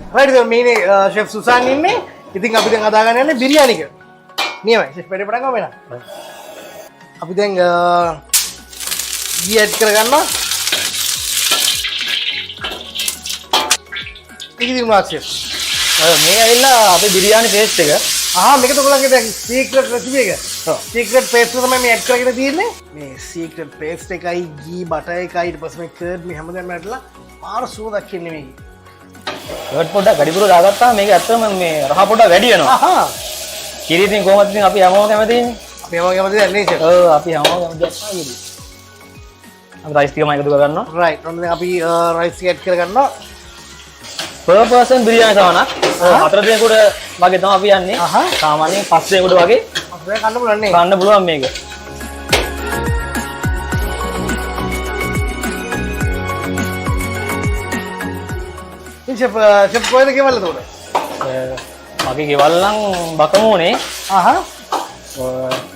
Right, දැන් මේ ඉන්නේ ෂෙෆ් සුසාන් ඉන්නේ. ඉතින් අපි දැන් හදාගන්න යන්නේ බිරියානි එක. නියමයි. ෂෙෆ්, වැඩේ පටන් ගමු එහෙනම්. අපි දැන් ගී ඇඩ් කරගන්නවා. ඒක ඉතින් මොනවද ෂෙෆ්? ඔය මේ ඇවිල්ලා අපේ බිරියානි පේස්ට් එක. ආහා, මේක ඔයගොල්ලන්ගේ දැන් සීක්‍රට් රෙසිපි එක. ඔව්. සීක්‍රට් පේස්ට් එක තමයි මේ ඇඩ් කරගෙන තියෙන්නේ. මේ සීක්‍රට් පේස්ට් එකයි, ගී, බටර් එකයි, ඊට පස්සේ මේ කර්ඩ්, මේ හැමදේම ඇඩ්ලා මාර සුවඳක් එන්නේ මේකේ. කර්ඩ් පොඩ්ඩක් වැඩිපුර දාගත්තාම මේක ඇත්තටම මේ රහ පොඩ්ඩක් වැඩි වෙනවා. කිරි ඉතින් කොහොමද ඉතින් අපි හැමෝම කැමතිනේ. අපි හැමෝම කැමති දැන් නේ ෂෙෆ්? ඔව්, අපි හැමෝම කැමති දෙයක් තමයි කිරි. අපි රයිස් ටිකම එකතු කරගන්නවා. රයිට්, ඔන්න දැන් අපි රයිස් ටික ඇඩ් කරගන්නවා. පර් පර්සන් බිරියානි සමනක්. ඔව්, හතර දෙනෙකුට වගේ තමයි අපි යන්නේ. සාමාන්‍යයෙන් පස් දෙනෙකුට වගේ අපිට කන්න පුළුවන් නේ. කන්න පුළුවන් මේක. ඉතින් ෂෙෆ්, ෂෙෆ් කොහෙද ගෙවල් එතකොට? මගේ ගෙවල් නම් බකමෝනේ.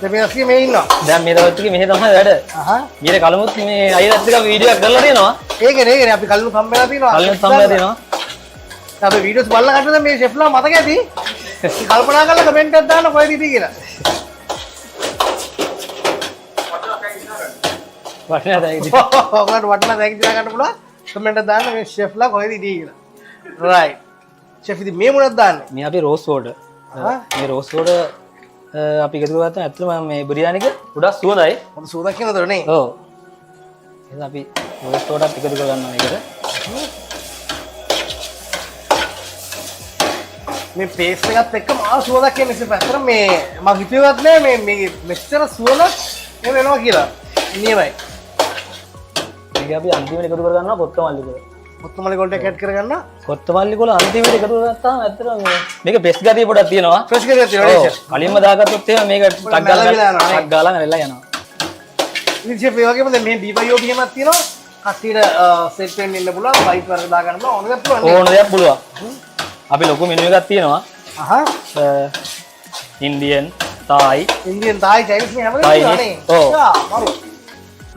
දැන් මේ දවස් මේ ඉන්නවා. දැන් මේ දවස් ටිකේ මෙහෙ තමයි වැඩ. ඊට කලිමුත් මේ අයියත් එක්ක වීඩියෝ එකක් කරලා තියෙනවා. ඒකනේ ඒකනේ, අපි කලින් හම්බෙලා තියෙනවා. කලිනුත් හම්බෙලා තියෙනවා. අපි වීඩියෝස් බලලා කට්ටිය මේ ෂෙෆ්ලා මතක ඇති. කල්පනා කරලා කමෙන්ට් එකක් දාන්න කොහෙද හිටියේ කියලා. වටිනා තැනක ඉතින්. ඔයාලට වටිනා තැනක තියා ගන්න පුළුවන්. කමෙන්ට් එකක් දාන්න මේ ෂෙෆ්ලා කොහෙද හිටියේ කියලා. රයිට්. ෂෙෆ්, ඉතින් මේ මොනවද දාන්නේ? මේ අපි රෝස් වෝටර්. මේ රෝස් වෝටර් අපි එකතු කරගත්තාම ඇත්තටම මේ බිරියානි එක ගොඩක් සුවඳයි. හොඳ සුවඳක් එනවද නේ? ඔව්. එහෙනම් අපි රෝස් වෝටර් එකතු කරගන්නවා මේකට. මේ පේස්ට් එකත් එක්ක මාර සුවඳක් එන්නේ ෂෙෆ්. ඇත්තටම මේ මං හිතුවේවත් නෑ මේ මේ මෙච්චර සුවඳක් එහෙම එනවා කියලා. නියමයි. මේක අපි අන්තිමට එකතු කරගන්නවා කොත්තමල්ලි කොළ. කොත්තමල්ලි කොළ ටික ඇඩ් කරගන්නවා. කොත්තමල්ලි කොළ අන්තිමට එකතු කරගත්තාම ඇත්තටම මේ මේක පෙස් ගතිය පොඩක් තියෙනවා. ෆ්‍රෙෂ් ගතියක් තියෙනවා නේ ෂෙෆ්? කලින්ම දාගත්තොත් එහෙම මේක ටක් ගාලා මැලවිලා යනවා නේ. ටක් ගාලා මැලවිලා යනවා. ඉතින් ෂෙෆ්, ඒ වගේම දැන් මේ BYOB එහෙමත් තියෙනවා. කට්ටියට සෙට් වෙන්න ඉන්න පුළුවන්, වයිෆ් වර්ග දාගන්න පුළුවන්, ඕන දෙයක් පුළුවන් නේ. ඕන දෙයක් පුළුවන්. අපි ලොකු මෙනු එකක් තියෙනවා. ඉන්දියන්, තායි, ඉන්දියන්, තායි, චයිනීස් මේ හැමදේම තියෙනවා නේ. ඔව්. යා මරු.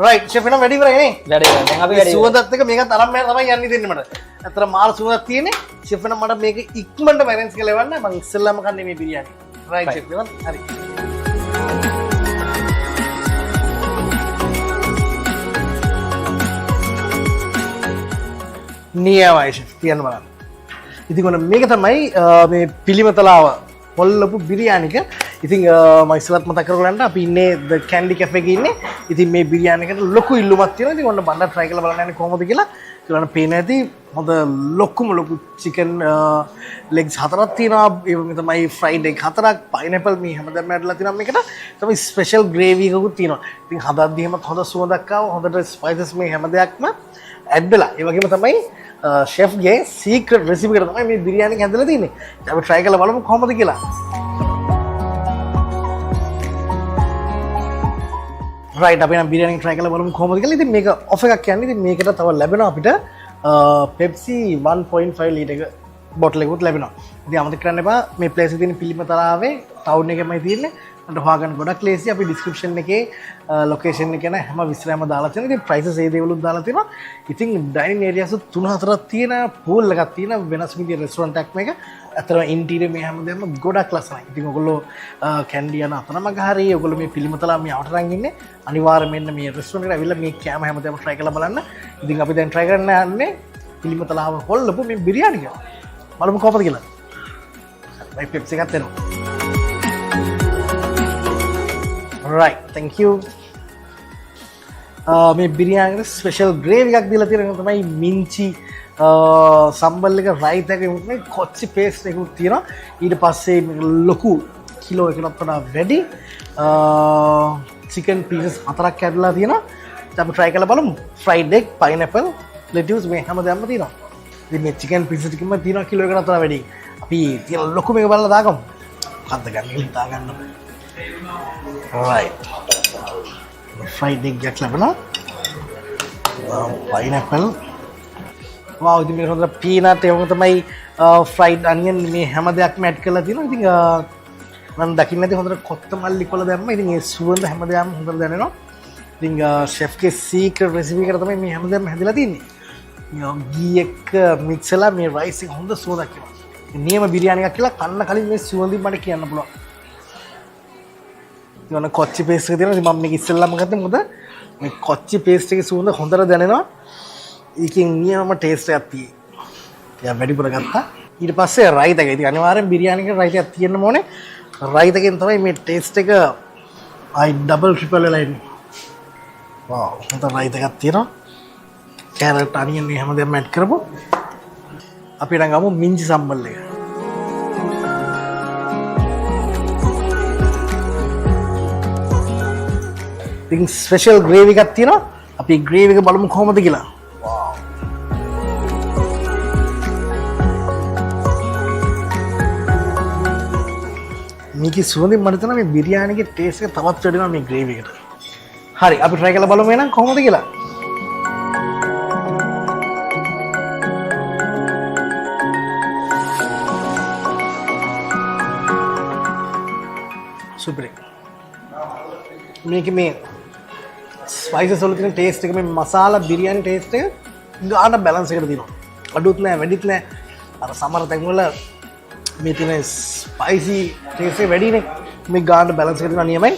රයිට් ෂෙෆ්, එහෙනම් වැඩි ඉවරයි නේ. වැඩ ඉවරයි. දැන් අපි මේ වැඩ ඉවරයි. සුවඳත් එක්ක මේකත් අරන් මම තමයි යන්නේ දෙන්නේ මට. ඇත්තට මාර සුවඳක් තියෙන්නේ. ෂෙෆ්, එහෙනම් මට මේක ඉක්මනට ඇරේන්ජ් කරලා එවන්න. මං ඉස්සෙල්ලාම කන්නේ මේ බිරියානි. රයිට් ෂෙෆ්, එහෙනම් හරි. නියමයි ෂෙෆ්, තියන්න බලන්න. ඉතින් ඔන්න මේක තමයි මේ පිළිමතලාව පොල්ලපු බිරියානි එක. ඉතින් මම ඉස්සෙල්ලත් මතක් කරගන්න අපි ඉන්නේ ද කැන්ඩි කැෆේ එකේ ඉන්නේ. ඉතින් මේ බිරියානි එකට ලොකු ඉල්ලුමක් තියෙනවා. ඉතින් ඔන්න බලන්න, try කරලා බලන්න යන්නේ කොහොමද කියලා. ඒගොල්ලන්ට පේන ඇති හොඳ ලොකුම ලොකු චිකන් ලෙග්ස් හතරක් තියෙනවා. ඒ වගේම තමයි ෆ්‍රයිඩ් එග් හතරක්, පයිනැපල් මේ හැමදේම ඇඩ්ලා තියෙනවා මේකට. තමයි ස්පෙෂල් ග්‍රේවි එකකුත් තියෙනවා. ඉතින් හදද්දි එහෙමත් හොඳ සුවඳක් ආවා. හොඳට ස්පයිසස් මේ හැම දෙයක්ම ඇඩ් වෙලා. ඒ වගේම තමයි ෂෙෆ්ගේ සීක්‍රට් රෙසිපි එකට තමයි මේ බිරියානි එක හැදලා තියෙන්නේ. ඉතින් අපි try කරලා බලමු කොහොමද කියලා. රයිට්, අපි නම් බිරියානි try කරලා බලමු කොහොමද කියලා. ඉතින් මේක ඔෆර් එකක් කියන්නේ. ඉතින් මේකට තව ලැබෙනවා අපිට පෙප්සි 1.5 ලීටර් එක බොටල් එකකුත් ලැබෙනවා. ඉතින් අමතක කරන්න එපා, මේ ප්ලේස් එක තියෙන පිළිමතලාවේ ටවුන් එකෙමයි තියෙන්නේ. මට හොයාගන්න ගොඩක් ලේසි. අපි ඩිස්ක්‍රිප්ෂන් එකේ ලොකේෂන් එක ගැන හැම විස්තරයක්ම දාලා තියෙනවා. ඉතින් ප්‍රයිසස් ඒ දේවලුත් දාලා තියෙනවා. ඉතින් ඩයිනින් ඒරියාස් තුන හතරක් තියෙන, පූල් එකක් තියෙන වෙනස් විදිහේ රෙස්ටොරන්ට් එකක් මේක. ඇත්තටම ඉන්ටීරියර් මේ හැමදේම ගොඩක් ලස්සනයි. ඉතින් ඔයගොල්ලෝ කැන්ඩි යන අතරමඟ හරි ඔයගොල්ලෝ මේ පිළිමතලා මේ අවට රන් ඉන්නේ, අනිවාර්යයෙන්ම මෙන්න මේ රෙස්ටොරන්ට් එකට ඇවිල්ලා මේ කෑම හැමදේම try කරලා බලන්න. ඉතින් අපි දැන් try කරන්න යන්නේ පිළිමතලාව හොල්ලපු මේ බිරියානි එක. බලමු කොහොමද කියලා. හරි, පෙප්සි එකක් දෙනවා. Right, thank you. මේ බිරියානිට ස්පෙෂල් ග්‍රේවි එකක් දීලා තියෙනවා. තමයි මිංචි සම්බල් එක, රයිත් එක මේ කොච්චි පේස්ට් එකකුත් තියෙනවා. ඊට පස්සේ මේක ලොකු කිලෝ එකකට වඩා වැඩි චිකන් පීසස් හතරක් කැඩලා තියෙනවා. ඉතින් අපි try කරලා බලමු. ෆ්‍රයිඩ් එග්, පයිනැපල්, ලෙටියුස් මේ හැම දෙයක්ම තියෙනවා. ඉතින් මේ චිකන් පීසස් ටිකම තියෙනවා කිලෝ එකකට වඩා වැඩි. අපි තියෙන ලොකු මේක බලලා දාගමු. මොකද්ද ගන්න කියලා හිතා ගන්න. Right. Fried egg එකක් ලැබෙනවා. පයිනැපල්. වාව්, ඉතින් මේක හොඳට පීනට්, ඒ වගේම තමයි ෆ්‍රයිඩ් අනියන් මේ හැම දෙයක්ම ඇඩ් කරලා තියෙනවා. ඉතින් මම දකින්න ඇති හොඳට කොත්තමල්ලි කොළ දැම්ම. ඉතින් ඒ සුවඳ හැම දෙයක්ම හොඳට දැනෙනවා. ඉතින් ෂෙෆ්ගේ සීක්‍රට් රෙසිපි එකට තමයි මේ හැම දෙයක්ම හැදිලා තියෙන්නේ. මේ ගී එක්ක මික්ස් වෙලා මේ රයිස් එක හොඳ සුවඳක් එනවා. නියම බිරියානි එකක් කියලා කන්න කලින් මේ සුවඳින් මට කියන්න පුළුවන්. ඉතින් ඔන්න කොච්චි පේස්ට් එක තියෙනවා. ඉතින් මම මේක ඉස්සෙල්ලාම ගත්තේ මොකද මේ කොච්චි පේස්ට් එකේ සුවඳ හොඳට දැනෙනවා. ඒකෙන් නියම ටේස්ට් එකක් තියෙයි. ටිකක් වැඩිපුර ගත්තා. ඊට පස්සේ රයිත එක. ඉතින් අනිවාර්යෙන් බිරියානි එකට රයිත එකක් තියෙන්න ඕනේ. රයිත එකෙන් තමයි මේ ටේස්ට් එක ආයි ඩබල් ට්‍රිපල් වෙලා එන්නේ. වව්, හොඳ රයිත එකක් තියෙනවා. කැරට්, අනියන් මේ හැමදේම ඇඩ් කරමු. අපි ඊළඟ ගමු මින්ජි සම්බල් එක. ඉතින් ස්පෙෂල් ග්‍රේවි එකක් තියෙනවා. අපි ග්‍රේවි එක බලමු කොහොමද කියලා. මේකේ සුවඳින් මට හිතෙනවා මේ බිරියානි එකේ ටේස්ට් එක තවත් වැඩි වෙනවා මේ ග්‍රේවි එකට. හරි, අපි try කරලා බලමු එහෙනම් කොහොමද කියලා. සුපිරි. මේකේ මේ ස්පයිසස් වල තියෙන ටේස්ට් එක, මේ මසාලා බිරියානි ටේස්ට් එක ගාන බැලන්ස් එකට තියෙනවා. අඩුත් නෑ වැඩිත් නෑ. අර සමහර තැන්වල මේ තියෙන ස්පයිසි ටේස්ට් එක වැඩිනේ. මේ ගාන බැලන්ස් එකට තියෙනවා නියමයි.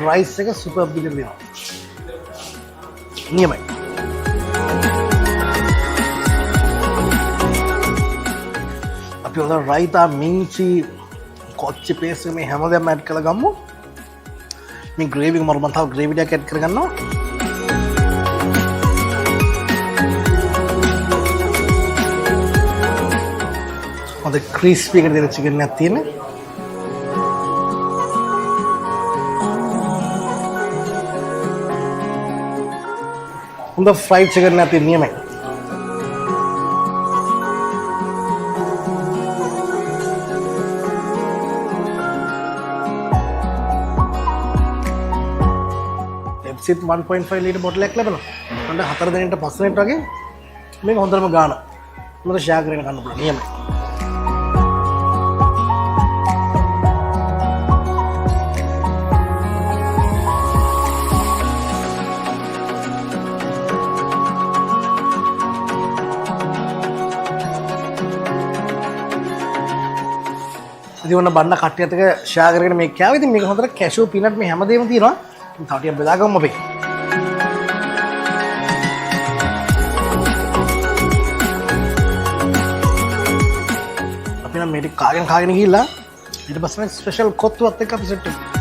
රයිස් එක සුපර් විදිහට තියෙනවා. නියමයි. අපි හොඳ රයිතා, මිංචි, කොච්චි පේස්ට් මේ හැමදේම ඇඩ් කරලා ගමු. මේ ග්‍රේවි එක මරු, මං තව ග්‍රේවි ටිකක් ඇඩ් කරගන්නවා. හොඳ ක්‍රිස්පි එකට දෙන චිකන් එකක් තියෙන්නේ. හොඳ ෆ්‍රයිඩ් චිකන් එකක් තියෙන නියමයි. පෙප්සිත් 1.5 ලීටර් බොටල් එකක් ලැබෙනවා. හොඳ 4 දෙනෙක්ට 5 දෙනෙක්ට වගේ මේක හොඳටම ගාන. හොඳට ෂෙයා කරගෙන කන්න පුළුවන් නියමයි. ඉතින් ඔන්න බන්න කට්ටියත් එක්ක ෂෙයා කරගෙන මේක කෑවා. ඉතින් මේක හොඳට කැෂූ පීනට් මේ හැමදේම තියෙනවා. ඉතින් තව ටිකක් බෙදාගමු අපි. අපි නම් මේ ටික කාගෙන කාගෙන ගිහිල්ලා ඊට පස්සේ මේ ස්පෙෂල් කොත්තුවත් එක්ක අපි සෙට් වෙමු.